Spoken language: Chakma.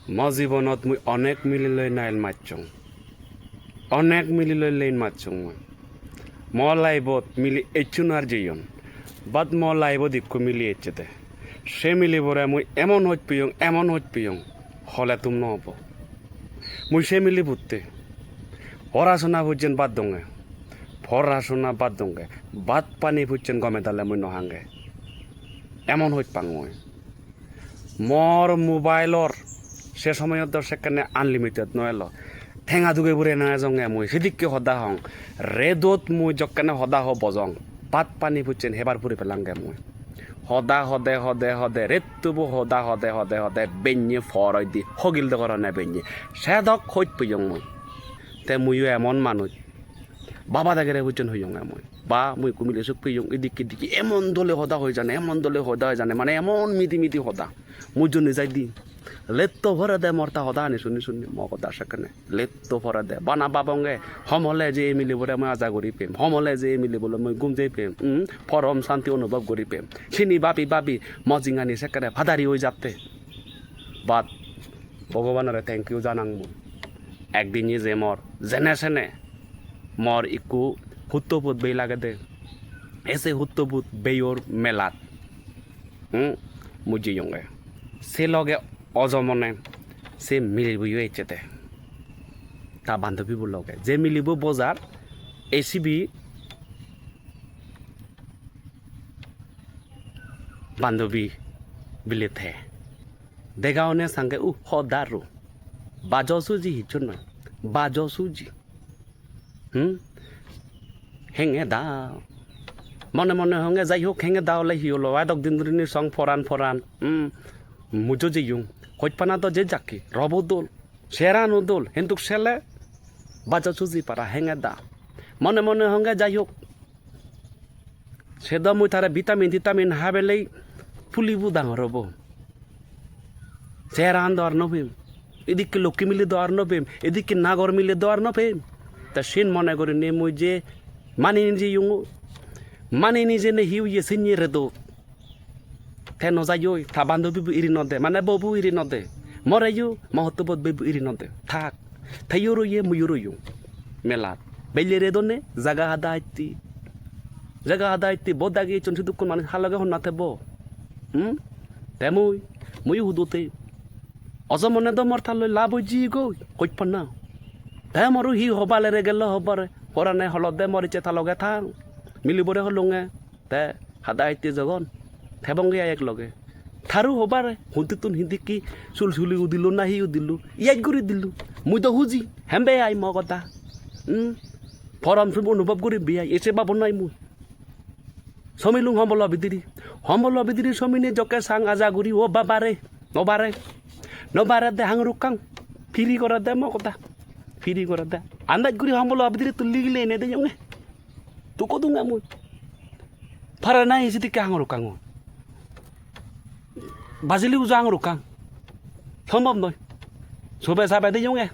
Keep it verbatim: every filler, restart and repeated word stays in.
Mo jibonot mui onek mililoi nail majjong. Onek mililoi line majjong mui. Mo life-ot mili ecchon ar jeyon. But mo life-ot ikko mili ecchede. Se milibore mui emon hoj peyong, emon hoj peyong, hole tum no obo. Mui se mili putte porasona pujjen bad donge. Porasona bad donge. Bhat pani pujjen gome dale mui no hange. Emon hoj pang mui. Mor mobile-or se somoyot do sekkene unlimited no elo. Tenga duge pure no ejonge mui, sidikke hoda hong. Redot mui jokkene hoda ho bojong, bhat pani pujjen hebar puri pelange mui. Hoda hode hode hode, rettubo hoda hode hode hode, benne por oide, hogil do gorone benne. Sedok hoj peyong mui. Te muiyo emon manuj, baba dagere pujjen hoyonge mui. Ba, mui ikko mile suk peyong, idikke idikke emon dole hoda hoi jane, emon dole hoda hoi jane, mane emon midi midi hoda. Mui jonni jaide, letto porede mor ta hodani sunni sunni, mo hoda sekkene. Letto porede. Bana babonge, homole je ei milibore mui aja guri pem. Homole je ei milibore mui gum jei pem. Hmm? Porom santi onubhob guri pem. Sini babi babi, mo jingani sekkene padari oi jatte. But Bhogobanore thank you janang mui. Ekdin ye je mor jene sene mor ikko hutto put bei lagede. E se hutto put beiyor melat, hmm, mui jeyonge. Se loge ojomone se miliboyo ecchede. Ta bandobibo loge. Je milibo bojar, e sibe bandobi bile te. Dega one sange, "Uh, hodaru. Bajo suji hissu noi. Bajo suji." Hmm? Henge da. Mone mone honge, jai hok, henge da ole hi olo? Edok din dhuri ni song poran poran. Hmm? Mujo jeyung. Hojpana do je jakke. Robo dol. Serano dol. Hintu sele bajo suji para henge da. Mone mone honge, jai hok. Se do mui tare vitamin titamin habelei pulibo dangor obo. Cheheran do ar no pem. Edikke lokki mile do ar no pem. Edikke nagor mile do ar no pem. Te siyen mone gurinei mui je mani nijeyungo. Mani nijene hi oye sinye redo. Te no jai oi, ta bandobibo iri no de, mane bobo iri no de. Moreyo mo hottobot bebo iri no de. Thak. Teyo roye, muiyo royong. Melat. Bellere done, jaga hada itti. Jaga hada itti, bo dagi ecchon sidukkun manuj ha loge honna thebo. Hmm? Te mui, mui hudu te. Ojo mone do mor talloi lab oi jiyegoi, hojpana. Te moru hi hobale re gelo hobare. Porane holode mor icche ta loge thang. Milibore holunge. Te hada itte jogon thebonge ai ek loge. Taru hobare, huntittun hindikki sul suli udilo na hi udilo, iyaj guri dilo. Mui do huji, hembe ai mo goda. Hmm? Porom sum onubhob guri bi ai, ese babo nai mui. Somilung hombolo bidiri. Hombolo bidiri somine jokke sang aja guri, o babare, nobare. Nobare de hang rukkang. Piri gore de mo goda. Piri gore de. Andaj guri hombolo bidiri tuli gile ene de yonge. Tuko dunga mui. Pare nai sidikke hangor ukang o. Bajili ujo hangor ukang. Sombhob noi. Sobe sabe de yonge.